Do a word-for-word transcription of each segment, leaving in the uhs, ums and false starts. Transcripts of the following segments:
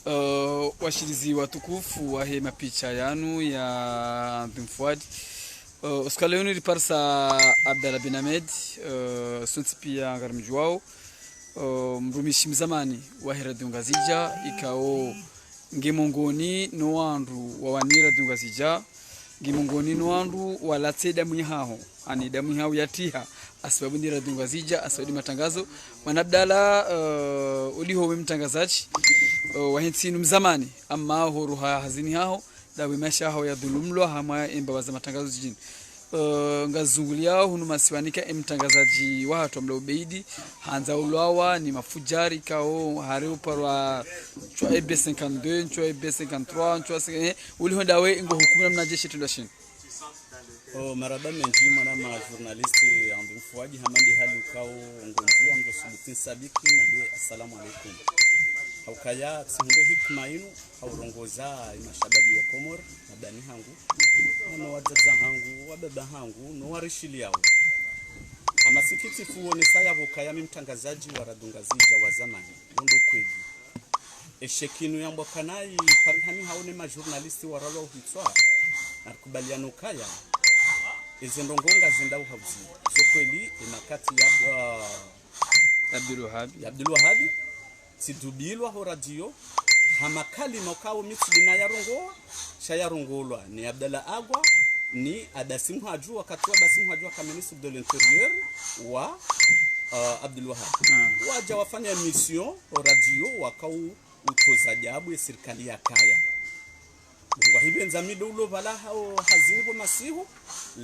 Eh, washilizi watukufu wahe mapicha yanu ya Andrew Mfwadi. Eh, usiku wa leo niliparisa Abdallah Ben Ahmed, eh, sontsi pia ngarimdjuwao. Eh, mrumishi mzamani wahe Radio Ngazidja, ikao nge mongoni no wandru wawanira Radio Ngazidja, nge mongoni no wandru walatse damu yahaho, ani damu yahaho yatiha, hasibabu ni Radio Ngazidja, hasibabu ni matangazo. Mwana Abdallah, eh, uliho we mtangazadji, eh, wahe ntsi inu mzamani, amma horoha hazini haho, ndawe maesha yahaho yadhulumlwa, hama emba waza matangazo zijini. Eh, ngazunguliao hunu masiwani ka emtangazadji wahatru Abdallah Ubeidi, handza ulwawa ni mafudjari kao, hare uparwa ntswa E B cinquante-deux, ntswa E B cinquante-trois, ntswa, eh, uliho ndawe ngo hukumu namnadje shitrendwa shinu. Oh, marahaba mendji mwanama journaliste Andrew Mfwadi, hama nde hali ukao ngondzo wa mdjo subuti nsabiki, nambe assalamu alaikum. Haukaya tsihundre hikima inu, haurongoza emashababi wa Komori, mabani hangu, no wadzadze hangu, wababa hangu, no warishiliyao. Hamasikitifu wonesa yapvo ukaya mi mtangazadji wa Radio Ngazidja wa zamani, yo ndo kweli. Esheki inu yambwa kanayi, parihani haone majournaliste waralwa uhitswa, narikubaliana ukaya eze ndrongoo ngazendao hauzi. Zo kweli, emakati ya, ah, Abdul Wahabi. Ya Abdul Wahabi, tsidubilwa ho radio, hama kalima ukao mi tsidina yarongowa, sha yarongolwa ni Abdallah Agwa, ni Abasi Mhadju, wakati wa Abasi Mhadju waka ministre de l'Intérieur wa, ah, Abdul Wahab. Ah. Wadja wafanya émission ho radio, wakao utoza jabu ye sirikali yakaya. Ngwahipvendza mi ndo ulo pvala hao hazini pvo masihu,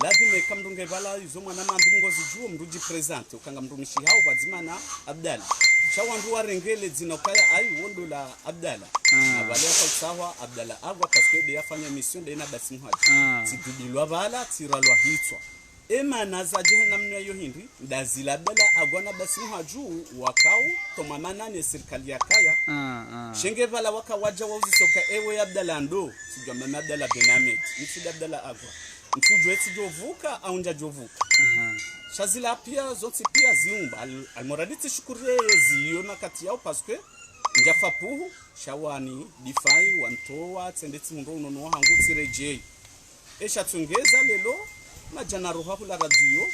lazima eka mndru nge pvala izo mwanama Andrew ngozidjuo, mndru udji présenter, uka ngamrumishi haho pvadzima na Abdallah. Sha wandru warenge le dzina ukaya ayi wo ndo la Abdallah. Ah. Na pvale yaka utsahwa Abdallah Agwa, parce que nde yafanya émission nde na Abasi Mhadju. Ah. Tsidubilwa pvala, tsiralwa hitswa. Emana zadje he namna iyo hindri, ndazila Abdallah Agwa na Abasi Mhadju wakao tomwa manani ye sirikali yakaya. Ah, ah. Sha nge pvala waka wadja wauzisa uka ewe Abdallah ndo, tsidjwa mama Abdallah Ben Ahmed, mi tsi nde Abdallah Agwa. Ntsudjuwa etsidjo pvuka, au ndjadjo pvuka. Aha. Sha zila pia, zontsi pia ziumba. Al-, almoradi tsishukuriye yezi iyo makati yao, parce que ndjafa puhu, sha wani, difai, wantowa, tsende tsihundro unono wahangu, tsiredjeyi. Esha tsongeza lelo, madjana roha hula radio,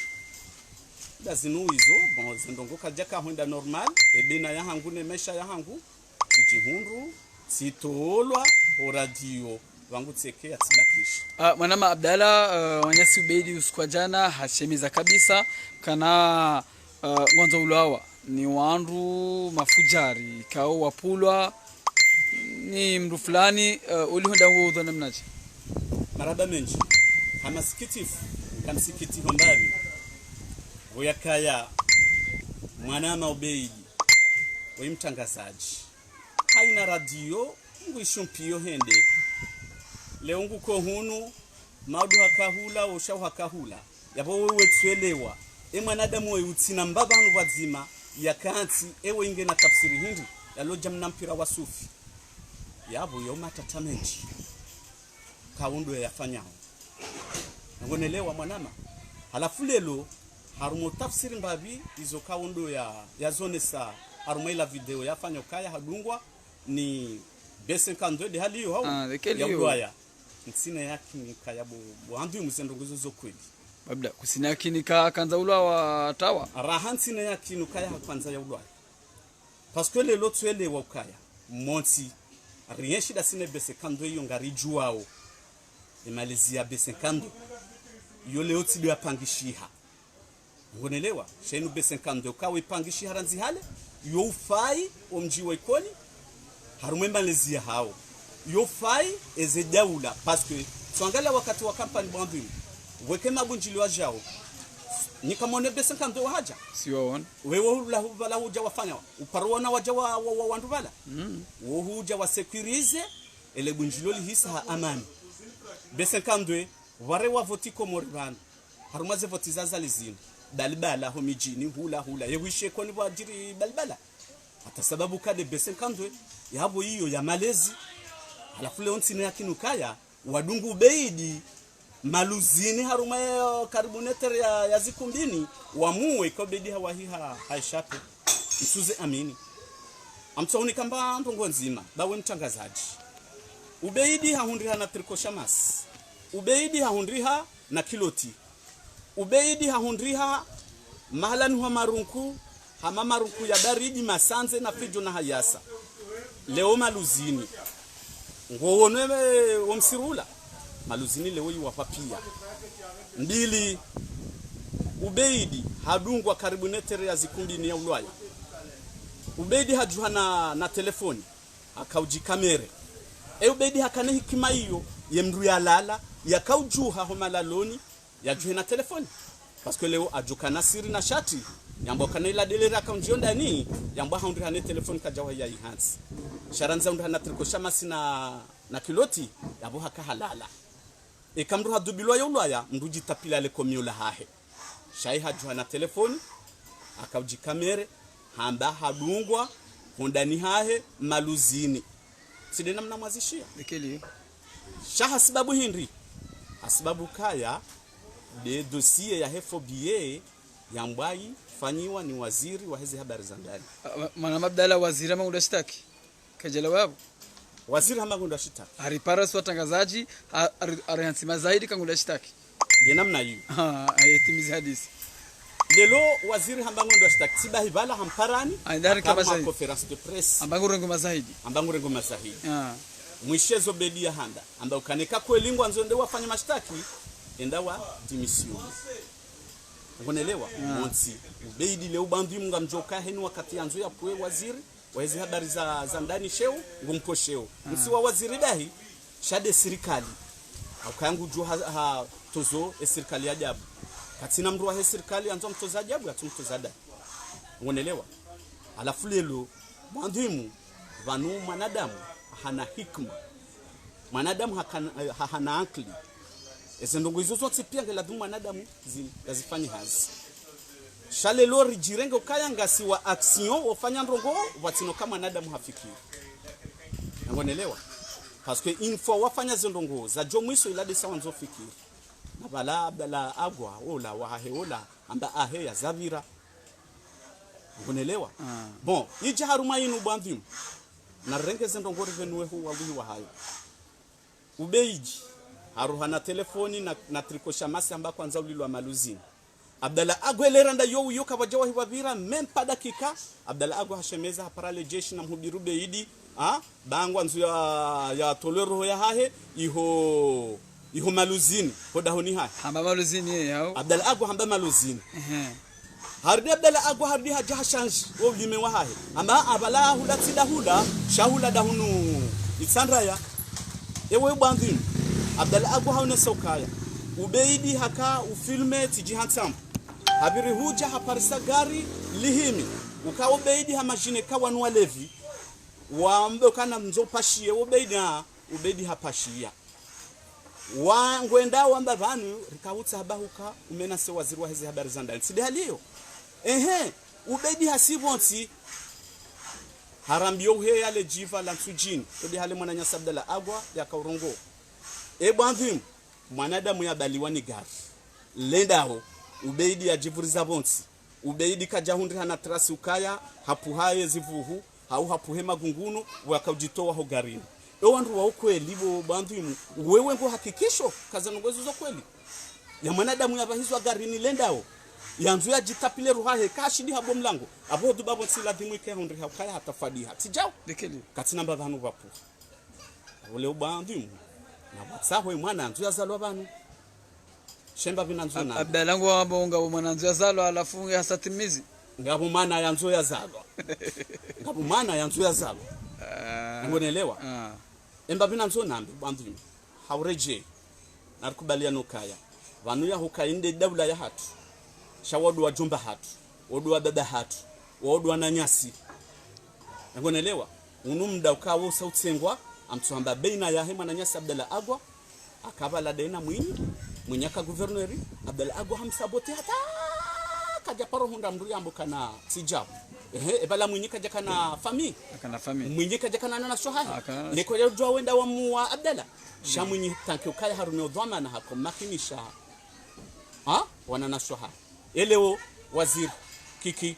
ndazinu izo, bon, ze ndrongoo kadjaka hwenda normal, ebena yahangu ne maesha yahangu, tsidjihundru, tsitolwa, ho radio, pvangu tseke ya tsibakisha. Ah, mwanama Abdallah, eh, wanyasi Ubeidi usiku wa djana, hashemeza kabisa, kana, eh, ngwandzo ulwawa, ni wandru mafudjari, kao wapvulwa, ni mndru fulani, eh, uliho nda ngo udhwa namnadje? Marahaba mendji. Hamasikitifu, ngamsikitiho mbapvi. Pvo yakaya mwanama Ubeidi, we mtangazadji. Haina radio, nguishumpiyo hende. Leo nguko hunu, maudu hakahula, osha hakahula. Yapvo wewe tsuelewa. E mwanadamu we utsina mbapvi hanu pvadzima, yakantsi, ewe inge na tafsiri hindri, yalodja mna mpira wa sufi. Yapvo yo matata mendji. Kao ndo yafanyao. Ngonelewa mwanama. Halafu lelo, harumwa tafsiri mbapvi, izo kao ndo ya, yazonesa, harumwa ila video yafanya ukaya hadungwa, ni B cinquante-deux nde hali iyo hao. Ah, nde keli iyo. Ya ulwaya. Ntsina yakini ukaya bo, bo Andrew muze ndrongoo izo zo kweli. Babda, kusina yakini ka, kandza ulwawa tawa? Raha ntsina yakini ukaya hakwandza ya ulwaya. Parce que lelo tsuelewa ukaya, montsi, rien shida sine B cinquante-deux iyo ngaridjuwao. Emalezi ya B cinquante-deux. Iyo leo tsi ndo yapangishiha. Ngonelewa, sha inu B cinquante-deux, kawe pangishiha randzi hale, yo ufai, omdji wa Ikoni, harumwa emalezi yahao. Yo ufai, eze daula, parce que, tswangalia wakati wa kampani bo Andrew, weke mabundjilio yadjao. Nyi kamwone B cinquante-deux wahadja. Si waona. Wewe hula hu-, pvala hudja wafanya, uparo wana wadja wa, wa, wa wandru pvala. Mm. Wo hudja wa sécuriser, ele bundjilio lihisa ha amani. B cinquante-deux, ware wa voti Komori pvanu. Harumwa ze voti za zali zinu. Balibala ho midjini, hula, hula. Ye huishe Ikoni pvwadjiri balibala. Hata sababu kade B cinquante-deux, yapvo iyo ya malezi. Halafu leo ntsina yakini ukaya, wadungu Ubeidi, Maluzini harumwa, eh, karibu netere ya, ya Zikumbini, wamuwe, ka Ubeidi hawahi ha, ha échappé. Msuze amini. Amtsauni kamba ndrongo ndzima, bawe mtrangazadji. Ubeidi hahundriha na tricot shamasi. Ubeidi hahundriha na kiloti. Ubeidi hahundriha mahala nuha marunku, hama marunku ya baridi, masandze na fidjo na hayasa. Leo Maluzini. Ngowonwe wo msirula. Maluzini leo iwapvapvia. Mbili, Ubeidi hadungwa karibu ne terrain ya Zikumbini ya Ulwaya. Ubeidi hadjuha na, na telefoni, hakaudji kamere. E Ubeidi hakana hikima iyo, ye mndru yalala, yakaudjuha ho malaloni, yadjuhe na telefoni. Parce que leo adjoka na siri na shati, yambwa kana ila delera akaundjio ndani, yambwa hahundriha ne telefoni kadjawahi ya ihantsi. Sha randzi ahundriha na tricot shamasi na, na kiloti, yapvo haka halala. Eka mndru hadubilwa ya Ulwaya, mndru udjitapila le komio lahahe. Sha ye hadjuha na telefoni, hakaudji kamere, hamba hadungwa, hondani hahe, Maluzini. Tsi nde namna mwazishia. Ndekeli. Sha hasibabu hindri? Hasibabu kaya, nde dossier yahe faux billet, yambwa ifanyiwa ni waziri waheze habari za ndani. Ah, ma-, mana Abdallah waziri hamba ngudjo shitaki. Kadjelewa yapvo. Waziri hamba ngudjo shitaki. Haripara si watrangazadji, ha-, hari-, hari hantsi mazahidi ka ngudjo shitaki. Nde namna iyo. Ah, ayetimizi hadisi. Leo waziri hamba ngudjo shitaki. Tsi bahi pvala hamparani, ah, ndari haka kama ma shahidi. Conférence de presse. Hamba ngurengo mazahidi. Hamba ngurengo mazahidi. Ah. Mwishezo Ubeidi yahanda. Hamba ukana eka kweli ngwandzo nde wafanye mashitaki, enda wa démission. Ngonelewa? Ah. Montsi. Ubeidi leo bandhi mngamdjoka heni wakati yandzo yapve waziri waheze habari za, za ndani sheo, ngumpvo sheo. Ah. Msi wa waziri dahi, sha nde sirikali. Hauka ngudjo ha, ha tozo e sirikali ya ajabu. Katsina mndru wahe sirikali, yandzo mtoza ajabu, yatsu mtoza dahi. Ngonelewa? Halafu leo, bandhi mu, pvanu mwanadamu, hana hikima. Mwanadamu hakana, eh, ha-, hana ankili. Eze ndrongo izo zontsi pia nge ladhimu mwanadamu zi-, yazifanye hazi. Sha leo ridjirenge ukaya ngasi wa action, wofanya ndrongo, pvatsina uka mwanadamu hafikiri. Ngonelewa? Parce que une fois wafanya ze ndrongo, zadjo mwiso ila nde sa wandzo fikiri. Na pvala Abdallah Agwa, ola, wahahe ola, hamba ahe yazapvira. Ngonelewa? Ah. Bon, idja harumwa inu bandhi mu. Na rirenge ze ndrongo ripvenuwe hu wabuhi wahayo. Ubeidi, haruha na telefoni na, na tricot shamasi hamba kwandza ulilwa Maluzini. Abdallah Agwa elera nda yo uyo kapvadja wahi wapvira, même pas dakika. Abdallah Agwa hashemeza hapara le jeshi na mhubiri Ubeidi, ha? Ba ngwandzo ya, yatolwe roho yahahe, iho, iho Maluzini, ho dahoni hahe. Hamba Maluzini ye, yao. Abdallah Agwa hamba Maluzini. Ehe. Harudi Abdallah Agwa harudi hadja hashandji wo ulime wahahe. Hamba apvala hula tsi dahula, sha hula dahunu Itsandraya. Ewe bandhi mu. Abdallah Agwa haonesa ukaya. Ubeidi haka ufilme tsidji hantsamu. Hapviri hudja haparisa gari lihimi. Uka Ubeidi hamajine ka wanu walevi. Wambe ukana mndzo upashiye Ubeidi, ha, Ubeidi hapashiya. Wa ngwenda wamba pvanu, rikautsa hamba huka, umenase waziri waheze habari za ndani. Tsi nde hali iyo. Ehe, Ubeidi hasi pvontsi. Harambiyo uheya le djiva la Ntsudjini. Tsi nde hali mwananyasi Abdallah Agwa, yakaurongoa. E bandhi mu, mwanadamu yabaliwa ni gari. Lendao, Ubeidi yadjipvuriza pvontsi. Ubeidi kadjahundriha na trasi ukaya, hapvuha ye zivuhu, hau hapvuhe magunguno, wakaudjitowa ho garini. E wandru wa ukweli bo bandhi mu, wewe ngo hakikisho, kaza ndrongo izo zo kweli. Ya mwanadamu yapvahizwa garini lendao. Yandzo yadjitapile roho yahe, kashindi hapvo mlango. Apvo duba pvontsi ladhimu ike hundriha ukaya hata fadiha. Tsi djao? Ndekeli. Katsina mba pvanu pvapvo. Ule ubandhi mu. Na watsaho e mwana yandzo yazalwa pvanu. She mba pvi nandzo Ab-, nambe. Abdallah ngo wamba unga mwana yandzo yazalwa, halafu nge hasatimizi. Ngapvo mwana yandzo yazalwa. Ngapvo mwana yandzo yazalwa. Ah. Ngonelewa? Ah. E mba pvi nandzo nambe, bandhi mu. Hauredjei. Narikubaliane ukaya. Pvanu ya huka inde daula yahatru. Sha wandru wadjomba hatru. Wandru wababa hatru. Wandru wananyasi. Ngonelewa? Unu mda ukawo sa utsengwa, amtsuhamba baina yahe mwananyasi Abdallah Agwa, akapvala daina Mwinyi, Mwinyi aka gouverneur, Abdallah Agwa hamsabote hata kadja paro hundra mndru yambo kana tsi djao. Ehe, epvala Mwinyi kadja kana famille. Akana famille. Mwinyi kadja kana wananyasi wahahe. Akana. Neko yadjua wenda wamuwa Abdallah. Sha Mwinyi tanki ukaya harumia udhwamana hako makinisha. Ha? Wananyasi wahahe. Eleo waziri, Kiki.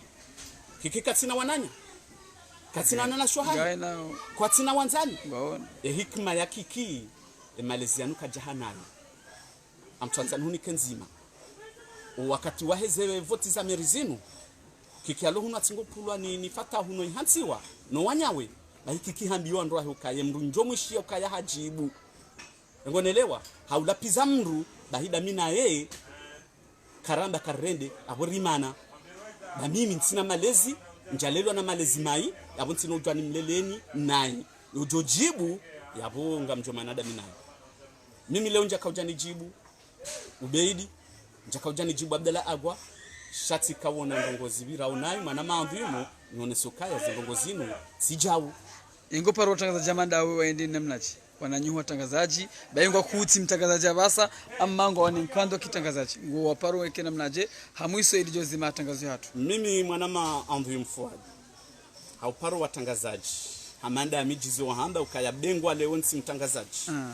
Kiki katsina wananya. Katsina na nasho hahe. Kwatsina wandzani. Ngwaona. E hikima ya Kiki, e malezi yanu kadjaha nayo. Amtsatsani hunike ndzima. O wakati waheze voti za meri zinu, Kiki alo hunu atsingo pulwa ni, ni fata hunu ihantsiwa no wanyawe. Bahi Kiki hambiwa ndo ahe ukaya mndru ndjo mwishiya ukaya hadjibu. Ngonelewa, haulapviza mndru, bahi dami naye, karamba karende, apvo rimana. Ba mimi ntsina malezi, ndjalelwa na malezi mayi, yapvo ntsina udjwa nimleleni nayi. Udjo djibu, yapvo ngamdjo mana dami nayi. Mimi leo ndjaka udja nidjibu Ubeidi, ndjaka udja nidjibu Abdallah Agwa, sha tsika wona ndrongo zipvirao nayi, mwana maandhu imo, nionese ukaya zindrongo zinu tsi djau. Ingo paro watrangazadji hama ndawe waende namnadje? Wananyuhu watrangazadji, bahi ngwa kutsi mtrangazadji apvasa, ama ngwa wane nkando kitrangazadji. Ngo waparo weke namnadje, ha mwiso ili djo zima matrangazo yahatru. Mimi mwana maandhu Mfuadi. Hauparo watrangazadji. Hama ndami djizo wahamba ukaya be ngwa leo ntsi mtrangazadji. Ah.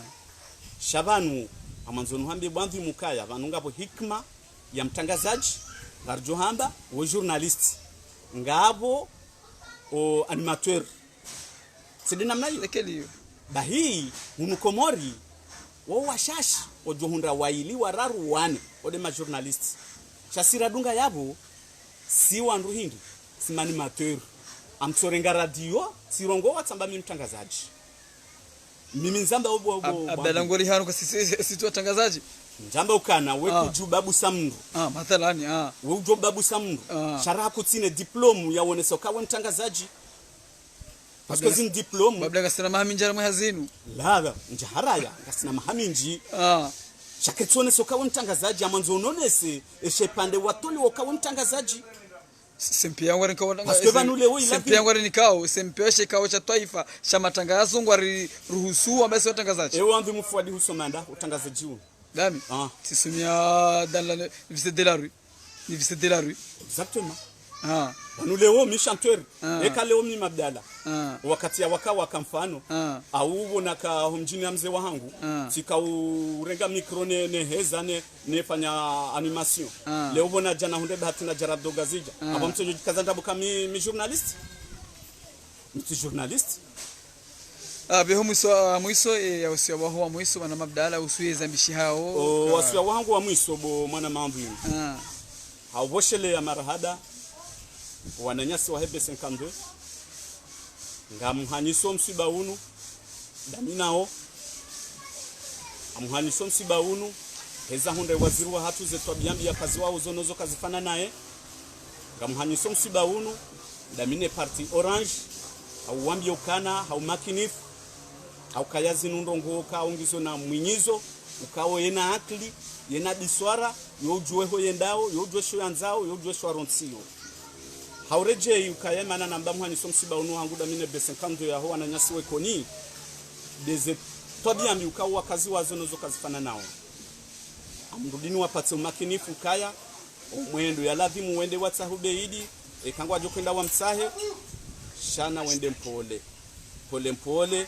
Sha pvanu, amwandzo nuhambe bwandhi mukaya, pvanu ngapvo hikima ya mtrangazadji, ngaridjo hamba, wo journaliste. Ngapvo o animateur. Tsi nde namna iyo. Ekeli iyo. Bahi, hunu Komori, wo washashi, odjo hundra waili, wararu, wane, ode ma journaliste. Sha si radunga yapvo, si wandru hindri, si ma animateur. Amtsorenga radio, tsirongowa tsamba mi mtrangazadji. Mimi ndzamba obo, obo, Ab-, Abdallah ngori hanu ka si, si, si, si tu watrangazadji. Ndzamba ukana, we kudjubabusa mndru. Ah, mathalani, ah. We udjobabusa mndru. Ah. Sha raha kutsina diplôme ya wonesa uka we mtrangazadji. Parce que zinu diplôme. Babla ngasina maha mindji mwe hazinu. La, la, ndjaharaya, ngasina maha mindji. Ah. Sha ketsi wonesa uka we mtrangazadji, amwandzo unonese, eshe pvandre watoli uka we mtrangazadji. Sempe yangu ari nikao. Parce que pvanu leo ila sempe yangu ari nikao, sempe washe kao sha twaifa, sha matrangazo ngwari ruhusu, wamba si watrangazadji. Ewa mvi Mfuadi husoma nda, utrangazadji unu. Dami? Ah. Tsisomia dans la, lycée de la rue. Ni lycée de la rue. Exactement. Ah. Pvanu leo mi chanteur. Ah. Eka leo mi Mabdala. Ah. Wakati ya waka waka mfano. Ah. Au wona ka ho mdjini ya mze wahangu. Ah. Tsika urenga micro ne, ne heza ne, ne fanya animation. Ah. Leo wona djana hundre bahati na djara doga zidja. Ah. Aba mtsodjo djikaza ndrabo ka mi, mi journaliste. Mi tsi journaliste. Ah, be ho mwiso, ah, mwiso, eh, ya usiya waho wa mwiso, mwana Mabdala, usuye zambishi hao. O, ka- wasiya wahangu wa mwiso, bo mwana mambo yini. Ah. Hauboshele ya marahaba, wananyasi wahe B cinquante-deux. Ngamhanyiso msiba unu, dami nao. Ngamhanyiso msiba unu, heza hundre waziri wahatru ze twabiya mbi yakaziwao zo nozo kazifana naye. Ngamhanyiso msiba unu, dami ne parti Orange, hauwambiya ukana, haumakinifu, haukaya zinu ndrongo ka ungizo na mwinyizo, ukao yena akili, yena biswara, yo udjuwe ho yendao, yo udjuwe sho yandzao, yo udjuwe sho arontsiyo. Hauredjeyi ukaya mana namba mhanyiso msiba unu hangu dami ne B cinquante-deux yaho wananyasi wekoni, ndeze twabiya mbi ukao wakaziwao zo nozo kazifana nao. Amrudini wapatse umakinifu ukaya, omwendo ya lazimu wende watsahe Ubeidi, eka ngwadjo kwenda wamtsahe, sha na wende mpole. Mpole mpole,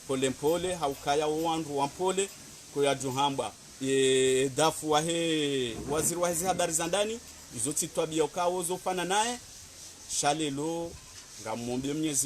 mpole mpole, haukaya wo wandru wa mpole, ko yadjo hambwa. E, dafu wahe, waziri wahe ze habari za ndani, izo tsi twabiya ukao zo fana naye, sha leo, ngamombe Mnyezi